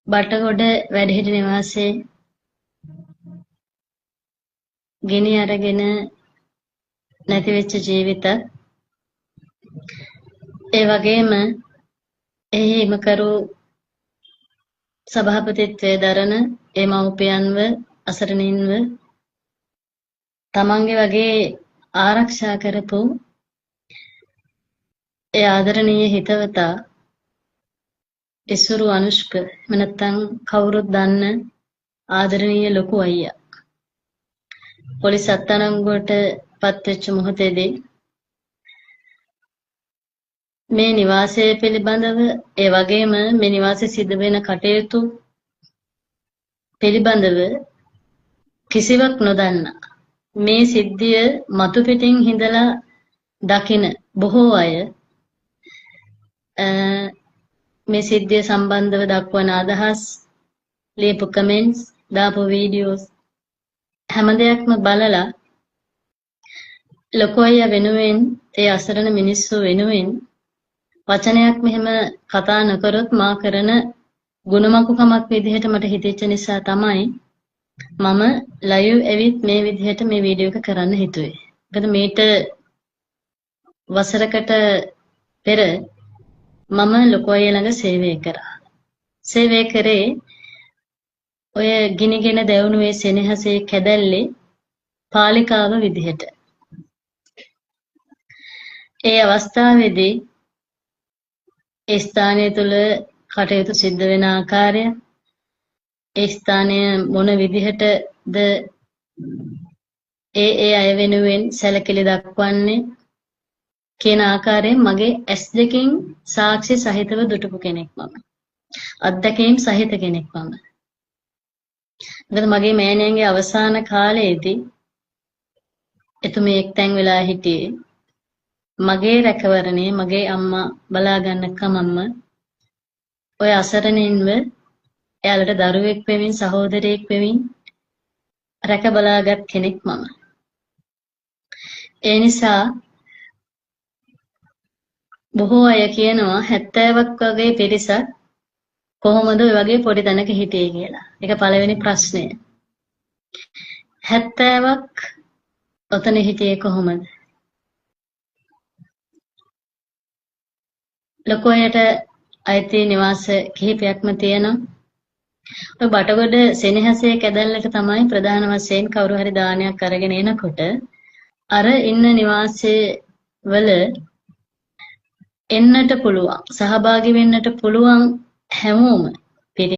බටගොඩ වැඩිහිටි නිවාසයේ ගෙනි අරගෙන නැති වෙච්ච ජීවිත, ඒ වගේම එහි හිමකරු සභාපතිත්වයේ දරන ඒ මව්පියන්ව අසරණින්ව තමන්ගේ වගේ ආරක්ෂා කරපු ඒ ආදරණීය හිතවතා ඉසුරු අනුෂ්ක, එහෙම නැත්නම් කවුරුත් දන්න ආදරණීය ලොකු අයියා පොලිස් අත්අඩංගුවට පත්වෙච්ච මොහොතේදී මේ නිවාසය පිළිබඳව, ඒ වගේම මේ නිවාසයේ සිද්ධ වෙන කටයුතු පිළිබඳව කිසිවක් නොදන්නා මේ සිද්ධිය මතු පිටින් හිඳලා දකින බොහෝ අය මේ සිද්ධිය සම්බන්ධව දක්වන අදහස්, ලියපු කමෙන්ට්ස්, දාපු වීඩියෝස් හැම දෙයක්ම බලලා ලොකු අයියා වෙනුවෙන්, ඒ අසරණ මිනිස්සු වෙනුවෙන් වචනයක් මෙහෙම කතා නොකරොත් මා කරන ගුණමකුකමක් විදිහට මට හිතෙච්ච නිසා තමයි මම ලයිව් ඇවිත් මේ විදිහට මේ වීඩියෝ එක කරන්න හිතුවේ. මොකද මීට වසරකට පෙර මම ලොකු අයියා ළඟ සේවය කරා. සේවය කරේ ඔය ගිනිගෙන දැවුණු ඒ සෙනෙහසේ කැදැල්ලේ පාලිකාව විදිහට. ඒ අවස්ථාවේදී ඒ ස්ථානය තුළ කටයුතු සිද්ධ වෙන ආකාරය, ඒ ස්ථානය මොන විදිහටද ඒ ඒ අය වෙනුවෙන් සැලකිලි දක්වන්නේ කියන ආකාරයෙන් මගේ ඇස් දෙකෙන් සාක්ෂි සහිතව දුටුපු කෙනෙක් මම. අත්දැකීම් සහිත කෙනෙක් මම. මොකද මගේ මෑණියන්ගේ අවසාන කාලයේදී එතුමිය එක්තැන් වෙලා හිටියේ මගේ රැකවරණය මගේ අම්මා බලා ගන්න කමම්ම ඔය අසරණින්ව එයාලට දරුවෙක් වෙමින් සහෝදරයෙක් වෙමින් රැක බලාගත් කෙනෙක් මම. ඒ නිසා බොහෝ අය කියනවා 70ක් වගේ පිරිසක් කොහොමද ඔය වගේ පොඩි තැනක හිටියේ කියලා. ඒක පළවෙනි ප්‍රශ්නය. 70ක් ඔතන හිටියේ කොහොමද? ලොකු අයට අයිති නිවාස කිහිපයක්ම තියෙනවා. ඔය බටගොඩ සෙනෙහසේ කැදැල්ලට තමයි ප්‍රධාන වශයෙන් කවුරු හරි දානයක් අරගෙන එනකොට අර ඉන්න නිවාසයේ වල එන්නට පුළුවන්, සහභාගී වෙන්නට පුළුවන් හැමෝම